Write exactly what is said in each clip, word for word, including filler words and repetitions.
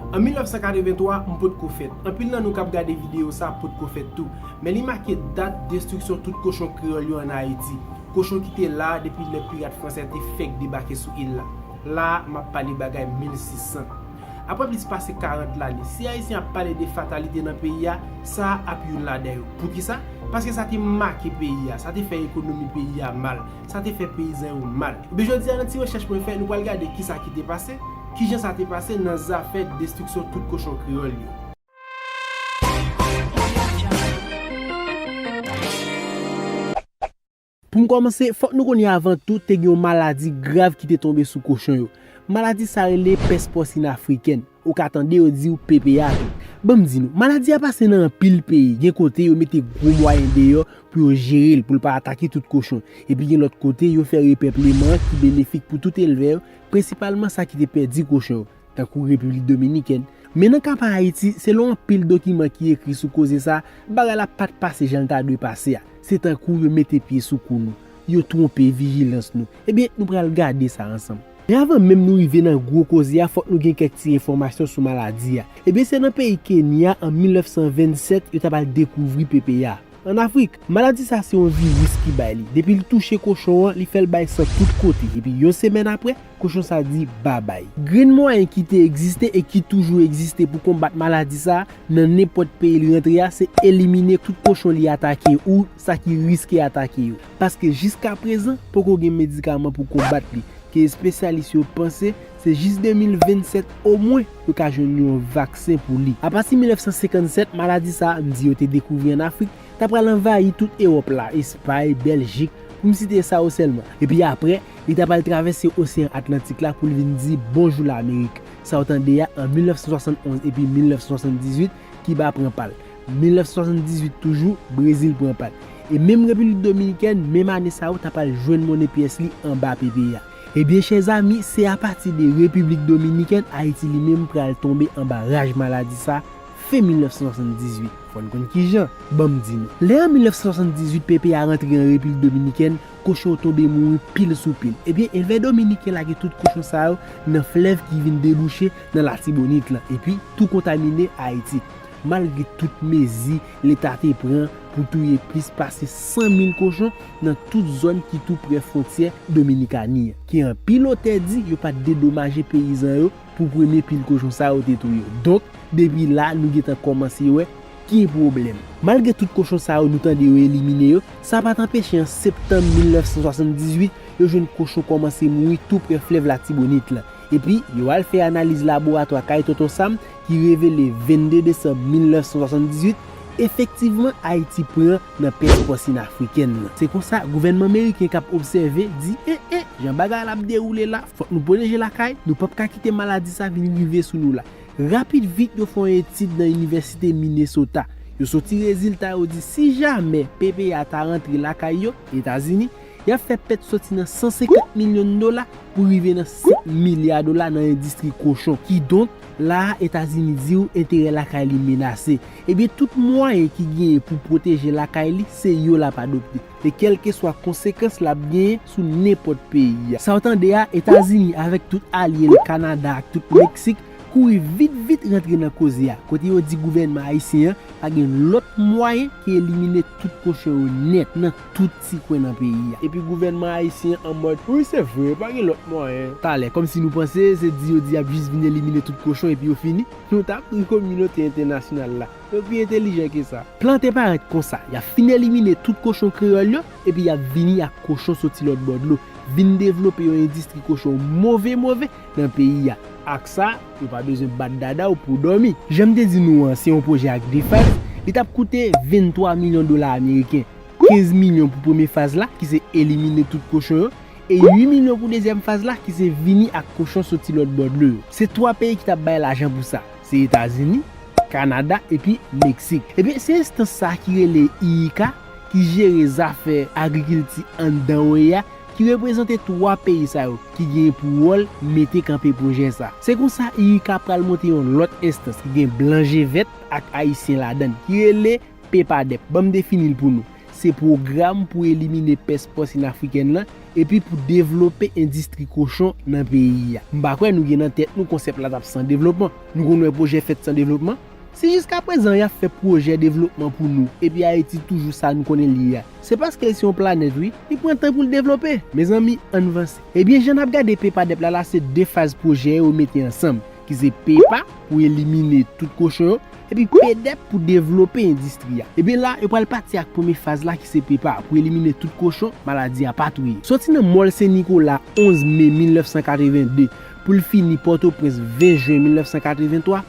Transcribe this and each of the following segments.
An mil nèf san katrevenntwa, m potko fèt. Anpil nan nou k ap gade videyo sa potko fèt tou. Men li make dat destriksyon tout kochon kreyòl yo ann Ayiti. Kochon ki te la depi lè pirat fransè te fèk debake sou il la. La a, m ap pale bagay mil sis san. Apre plis pase karant lane, si Ayisyen ap pale de fatalite nan peyi a, sa a ap youn ladan yo. Poukisa? Paske sa te make peyi a, sa te fè ekonomi peyi a mal, sa te fè peyizan yo mal. Ebyen, jodi a, nan ti rechèch mwen fè, nou pral gade kisa ki te pase, kijan sa te pase nan zafè destriksyon tout kochon kreyòl yo. Pou m kòmanse, fòk nou konnen avan tou te gen yon maladi grav ki te tonbe sou kochon yo. Maladi sa rele pès pòsin afrikèn. Ou ka tande yo di w P P A tou. Ban m di nou, maladi a pase nan anpil peyi. Gen kote yo mete gwo mwayen deyò pou yo jere l, pou l pa atake tout kochon. Epi gen lòt kote, yo fè repèpleman ki benefik pou tout elvè yo, prensipalman sa ki te pèdi kochon yo, tankou Repiblik Dominikèn. Men nan ka pa Ayiti, selon anpil dokiman ki ekri sou koze sa, bagay la pa t pase jan l ta dwe pase a. Se tankou yo mete pye sou kou nou, yo twonpe vijilans nou. Ebyen, nou pral gade sa ansanm. Men avan menm nou rive nan gwo koze a, fòk nou gen kèk ti enfòmasyon sou maladi a. Ebyen, se nan peyi Kenya, an mil nèf san vennsèt, yo t ap al dekouvri P P A. Ann Afrik, maladi sa se yon viris ki bay li. Depi l touche kochon an, li fè l bay san tout kote. Epi yon semèn apre, kochon sa di babay. Grenn mwayen ki te egziste e ki toujou egziste pou konbat maladi sa a, nan nenpòt peyi l rantre a, se elimine tout kochon li atake ou sa ki riske atake yo. Paske jiskaprezan, poko gen medikaman pou konbat li, ke espesyalis yo panse se jis de mil vennsèt omwen yo ka jwenn yon vaksen pou li. Apati mil nèf san senkannsèt, maladi sa a, m di yo te dekouvri ann Afrik, ta pral anvayi tout Ewòp la, Espay, Bèljik, pou m site sa yo sèlman. Epi apre, li ta pral travèse Oseyan Atlantik la pou l vin di bonjou Lamerik. Sa w tande a, an mil nèf san swasannonz epi mil nèf san swasanndizuit, Kiba pran pa l. Mil nèf san swasanndizuit toujou, Brezil pran pa l. E menm Repiblik Dominikèn, menm ane sa yo, ta pral jwenn monnen pyès li anba P P A. Ebyen, chè zami, se apati de Repiblik Dominikèn, Ayiti li menm pral tonbe anba raj maladi sa, fen mil nèf san swasanndizuit. Fò n konn kijan, ban m di nou. Lè an mil nèf san swasanndizuit P P A rantre an Repiblik Dominikèn, kochon yo tonbe mouri pil sou pil. Ebyen, elvè dominiken lage tout kochon sa yo nan flèv ki vin debouche nan Latibonit lan, epi tou kontamine Ayiti. Malgre tout mezi Leta te pran pou touye plis pase san mil kochon nan tout zòn ki tou prè fwontyè Dominikani an, ke anpil otè di yo pa t dedomaje peyizan yo pou premye pil kochon sa yo te touye. Donk, depi la, nou gentan kòmanse wè gen pwoblèm. Malgre tout kochon sa yo nou tande yo elimine yo, sa pa t anpeche an septanm mil nèf san swasanndizuit, yo jwenn kochon kòmanse mouri tou prè flèv Latibonit lan. Epi, yo al fè analiz laboratwa kay Tonton Sam ki revele vennde desanm mil nèf san swasanndizuit, efektivman, Ayiti pran nan pès pòsin afrikèn lan. Se konsa, gouvènman meriken k ap obsève di, en, en, jan bagay la ap dewoule la, fòk nou pwoteje lakay, nou p ap ka kite maladi sa vin rive sou nou la. Rapid vit, yo fè yon etid nan Inivèsite Minnesota. Yo soti rezilta, yo di si jamè P P A ta rantre lakay yo, Etazini, y ap fè pèt soti nan san senkant milyon dola pou rive nan senk milya dola nan endistri kochon. Kidonk, la a, Etazini di w enterè lakay li menase. Ebyen, tout mwayen ki genyen pou pwoteje lakay li, se yo l ap adopte. E kèlkeswa konsekans l ap genyen sou nenpòt peyi a. Sa w tande a, Etazini avèk tout alye l, Kanada ak tout Meksik, kouri vit vit rantre nan koze a, kote yo di gouvènman ayisyen an pa gen lòt mwayen ke elimine tout kochon yo nèt nan tout ti kwen nan peyi a. Epi gouvènman ayisyen an an mòd, wi, se vre, pa gen lòt mwayen. Talè, kòmsi nou panse se di yo di y ap jis vin elimine tout kochon epi yo fini. Nou t ap ri kominote entènasyonal la. Yo pi entèlijan ke sa. Plan te parèt konsa, y ap fin elimine tout kochon kreyòl yo, epi y ap vini ak kochon soti lòt bò dlo, vin devlope yon endistri kochon move move nan peyi a. Ak sa, ou pa bezwen bat dada w pou w dòmi. Jan m te di nou an, se yon pwojè ak de faz, li t ap koute venntwa milyon dola ameriken, kenz milyon pou premye faz la, ki se elimine tout kochon yo, e uit milyon pou dezyèm faz la, ki se vini ak kochon soti lòt bò dlo yo. Se twa peyi ki t ap bay lajan pou sa. Se Etazini, Kanada epi Meksik. Ebyen, se enstans sa a ki rele IICA, ki jere zafè agrikilti anndan O E A, ki reprezante twa peyi sa yo, ki gen pou wòl mete kanpe pwojè sa. Se konsa, IICA pral monte yon lòt enstans ki gen blan je vèt ak ayisyen ladan l, ki rele PEPADEP. Ban m defini l pou nou. Se pwogram pou elimine pès pòsin afrikèn lan epi pou devlope endistri kochon nan peyi a. M pa kwè nou gen nan tèt nou konsèp la t ap san devlopman. Nou konn wè pwojè fèt san devlopman? Si jiskaprezan y ap fè pwojè devlopman pou nou, epi Ayiti toujou sa nou konnen li ye a, se paske l se yon planèt, wi. Li pran tan pou l devlope. Mezanmi, ann vanse. Ebyen, jan n ap gade pepadep la, la se de faz pwojè yo mete ansanm, ki se pepa pou elimine tout kochon yo, epi pedep pou devlope endistri a. Ebyen la, yo pral pati ak premye faz la, ki se pepa pou elimine tout kochon maladi a pa touye. Soti nan Mòl Sen Nikola onz me mil nèf san katreven de pou l fini Pòtoprens ven jen mil nèf san katreven twa,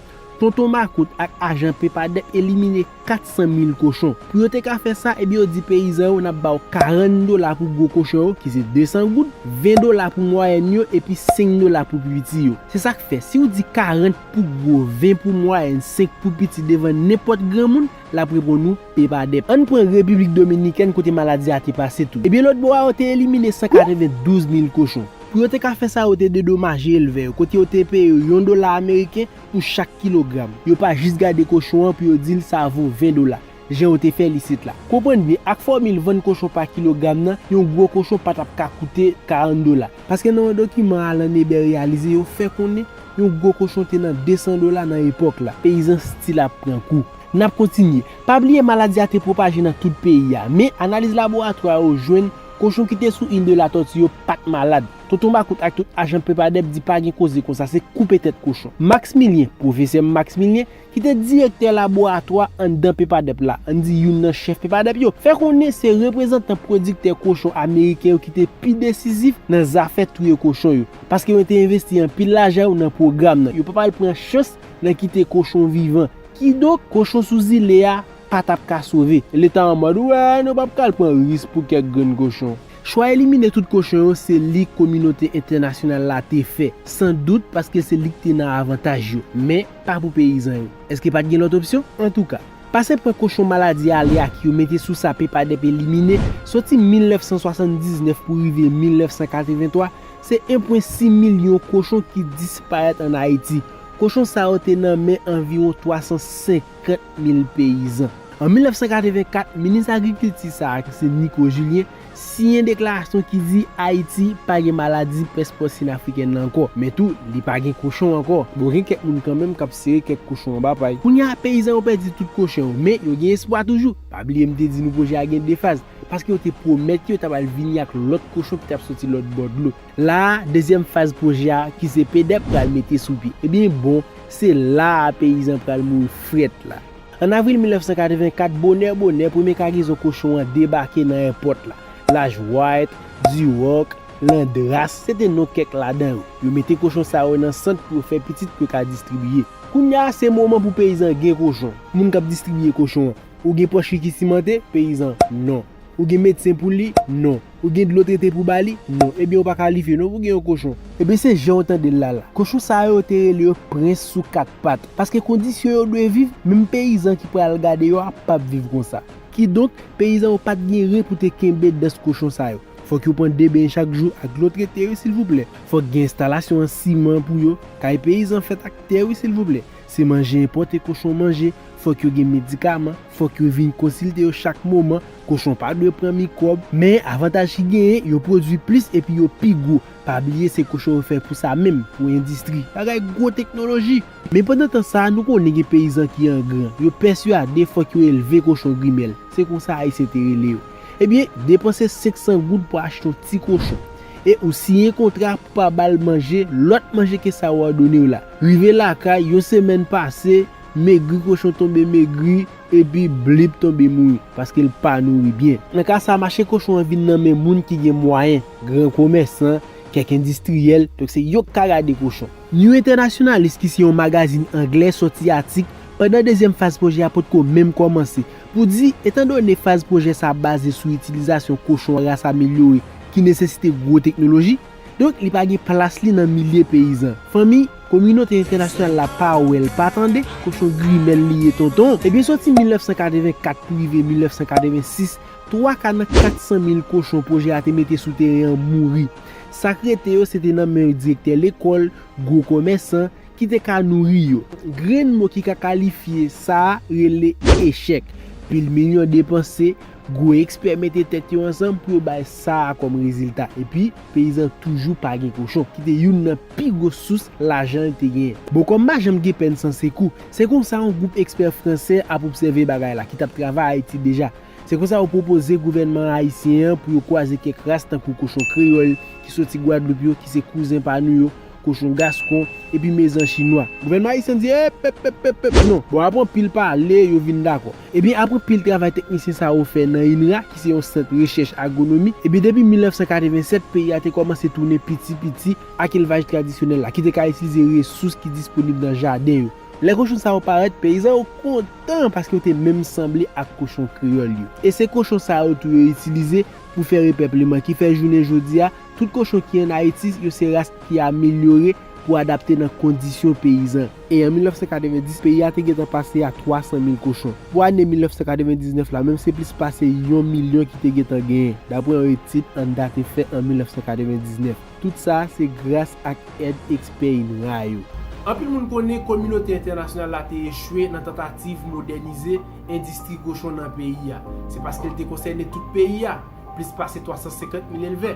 Tonton Makout ak ajan pepadep elimine kat san mil kochon. Pou yo te ka fè sa, ebyen yo di peyizan yo, n ap ba w karant dola pou gwo kochon yo, ki se de san goud, ven dola pou mwayèn yo, epi senk dola pou pi piti yo. Se sa k fè, si w di karant pou gwo, ven pou mwayèn, senk pou piti devan nenpòt granmoun, l ap reponn ou pepadep. Ann pran Repiblik Dominikèn, kote maladi a te pase tou. Ebyen lòt bò a, yo te elimine san katrevendouz mil kochon. Pou yo te ka fè sa, yo te dedomaje elvè yo, kote yo te peye yo yon dola ameriken pou chak kilogram. Yo pa jis gade kochon an pou yo di l sa vo ven dola, jan yo te fè l isit la. Konprann byen, ak fòmil vann kochon pa kilogram nan, yon gwo kochon pa t ap ka koute karant dola. Paske nan yon dokiman Alan Eber reyalize, yo fè konnen yon gwo kochon te nan de san dola nan epòk la. Peyizan still ap pran kou. N ap kontinye. Pa bliye maladi a te pwopaje nan tout peyi a, men analiz laboratwa yo jwenn kochon ki te sou Il de la Tortue yo pa t malad. Tonton Makout ak tout ajan pepadep di pa gen koze konsa, se koupe tèt kochon. Maxmilien, pwofesè Maxmilien, ki te direktè laboratwa anndan pepadep la, ann di youn nan chèf pepadep yo, fè konnen se reprezantan pwodiktè kochon ameriken yo ki te pi desizif nan zafè touye kochon yo, paske yo te envesti anpil lajan yo nan pwogram nan. Yo pa pral pran chans nan kite kochon vivan. Kidonk, kochon sou zile a pa t ap ka sove. Leta an mòd, wè, nou p ap ka al pran risk pou kèk grenn kochon. Chwa elimine tout kochon yo, se li kominote entènasyonal la te fè, san dout, paske se li k te nan avantaj yo, men pa pou peyizan yo. Èske pa t gen lòt opsyon? Antouka, pase pran kochon maladi ale a ki yo mete sou sa pepadep elimine, soti mil nèf san swasanndiznèf pou rive mil nèf san katreven twa, se en pwen sis milyon kochon ki disparèt ann Ayiti. Kochon sa yo te nan men anviwon twa san senkant mil peyizan. An mil nèf san katreven kat, minis agrikilti sa a, ki se Nico Julien, siyen deklarasyon ki di Ayiti pa gen maladi pès pòsin afrikèn nan ankò. Men tou, li pa gen kochon ankò. Bon, gen kèk moun kanmenm k ap sere kèk kochon anba pay. Kounye a, peyizan yo pèdi tout kochon yo, men yo gen espwa toujou. Pa bliye m te di nou pwojè a gen de faz, paske yo te pwomèt yo t ap al vini ak lòt kochon ki t ap soti lòt bò dlo. La a, dezyèm faz pwojè a, ki se pedep, pral mete sou pye. Ebyen bon, se la a peyizan pral mouri frèt la. An avril mil nèf san katreven kat, bonè bonè, premye kagezon kochon an debake nan èpòt la. Laj White, Duroc, Landras, se te non kèk ladan yo. Yo mete kochon sa yo nan sant pou yo fè pitit pou yo ka distribiye. Kounye a, se moman pou peyizan gen kochon. Moun k ap distribiye kochon an, ou gen pòch li ki simante? Peyizan, non. Ou gen medsen pou li? Non. Ou gen dlo trete pou ba li? Non. Ebyen, ou pa kalifye non pou gen yon kochon. Ebyen, se jan w tande l la la. Kochon sa yo, yo te rele yo prens sou kat pat. Paske kondisyon yo dwe viv, menm peyizan ki pral gade yo a p ap viv konsa. Kidonk, peyizan yo pa t gen ren pou te kenbe dans kochon sa yo. Fòk yo pran de ben chak jou ak dlo trete, wi, silvouplè. Fòk gen enstalasyon an siman pou yo. Kay peyizan fèt ak tè, wi, silvouplè. Se manje enpòte kochon manje, fòk yo gen medikaman, fòk yo vin konsilte yo chak moman. Kochon pa dwe pran mikwòb, men avantaj ki genyen, yo pwodui plis epi yo pi gwo. Pa bliye se kochon yo fè pou sa menm, pou endistri. Bagay gwo teknoloji. Men pandan tan sa a, nou konnen gen peyizan ki an gran. Yo pèswade fòk yo elve kochon grimèl. Se konsa Ayisyen te rele yo. Ebyen, depanse senk san goud pou achte yon ti kochon. E ou siyen kontra pou pa ba l manje, lòt manje ke sa yo òdone w la. Rive lakay, yon semèn pase, megri kochon tonbe megri, epi blip tonbe mouri, paske l pa nouri byen. Nan ka sa, mache kochon an vin nan men moun ki gen mwayen, gran komèsan, kèk endistriyèl, donk se yo k ka gade kochon. New Internationalist, ki se yon magazin anglè, sòti atik pandan dezyèm faz pwojè a potko menm kòmanse, pou di, etandone faz pwojè sa a baze sou itilizasyon kochon ras amelyore ki nesesite gwo teknoloji, donk li pa gen plas li nan milye peyizan. Fanmi, kominote entènasyonal la pa wè l, pa tande, kochon grimèl li ye tonton. Ebyen, sòti mil nèf san katreven kat pou rive mil nèf san katreven sis, twa ka nan kat san mil kochon pwojè a te mete sou teren an mouri. Sa k rete yo, se te nan men direktè lekòl, gwo komèsan, ki te ka nouri yo. Grenn mo ki ka kalifye sa a rele echèk. Pil milyon depanse, gwo ekspè mete tèt yo ansanm pou yo bay sa a kòm rezilta. Epi, peyizan toujou pa gen kochon, ki te youn nan pi gwo sous lajan l te genyen. Bon, kòm pa janm gen pèn san sekou, se konsa yon gwoup ekspè fransè ap obsève bagay la, ki t ap travay Ayiti deja. Se konsa yo pwopoze gouvènman ayisyen an pou yo kwaze kèk ras tankou kochon kreyòl ki soti Gwadloup yo, ki se kouzen pa nou yo, kochon gaskon, epi mezan chinwa. Gouvènman ayisyen di, ep, ep, ep, ep, ep, non. Bon, apre anpil pale, yo vin dakò. Ebyen, apre anpil travay teknisyen sa yo fè nan inra, ki se yon sant rechèch agwonomi, ebyen, depi mil nèf san katreven sèt, peyi a te kòmanse tounen piti piti ak elvaj tradisyonèl la, ki te ka itilize resous ki disponib nan jaden yo. Lè kochon sa yo parèt, peyizan yo kontan paske yo te menm sanble ak kochon kreyòl yo. E se kochon sa yo tou yo itilize pou fè repèpleman, ki fè jounen jodi a, tout kochon ki ann Ayiti, yo se ras ki amelyore pou adapte nan kondisyon peyizan. E an mil nèf san katreven dis, peyi a te gentan pase a twa san mil kochon. Pou ane mil nèf san katreven diznèf la, menm se plis pase yon milyon ki te gentan genyen, dapre yon etid ANDA te fè an mil nèf san katreven diznèf. Tout sa, se gras ak èd ekspè inra yo. Anpil moun konnen kominote entènasyonal la te echwe nan tantativ modènize endistri kochon nan peyi a. Se paske l te konsène tout peyi a, plis pase twa san senkant mil elvè.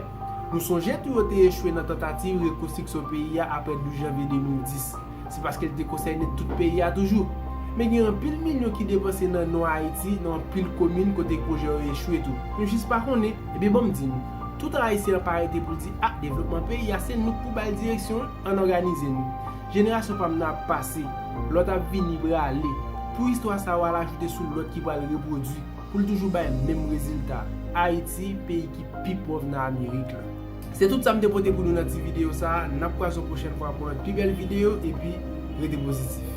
Nou sonje tou yo te echwe nan tantativ rekonstriksyon peyi a apre douz janvye de mil dis. Se paske l te konsène tout peyi a toujou. Men gen anpil milyon ki depanse nan non Ayiti, nan anpil komin kote pwojè yo echwe tou. Nou jis pa konnen. Ebyen, ban m di nou, tout Ayisyen an pa rete pou l di, a, devlopman peyi a, se nou k pou ba l direksyon, ann òganize nou. Jenerasyon pa m nan ap pase, lòt ap vini, prale. Pou istwa sa yo al ajoute sou lòt ki pral repwodui, pou l toujou bay menm rezilta. Ayiti, peyi ki pi pòv nan Amerik la. Se tout sa m te pote pou nou nan ti videyo sa a. N ap kwaze yon pwochèn fwa pou lòt pi bèl videyo, epi rete pozitif.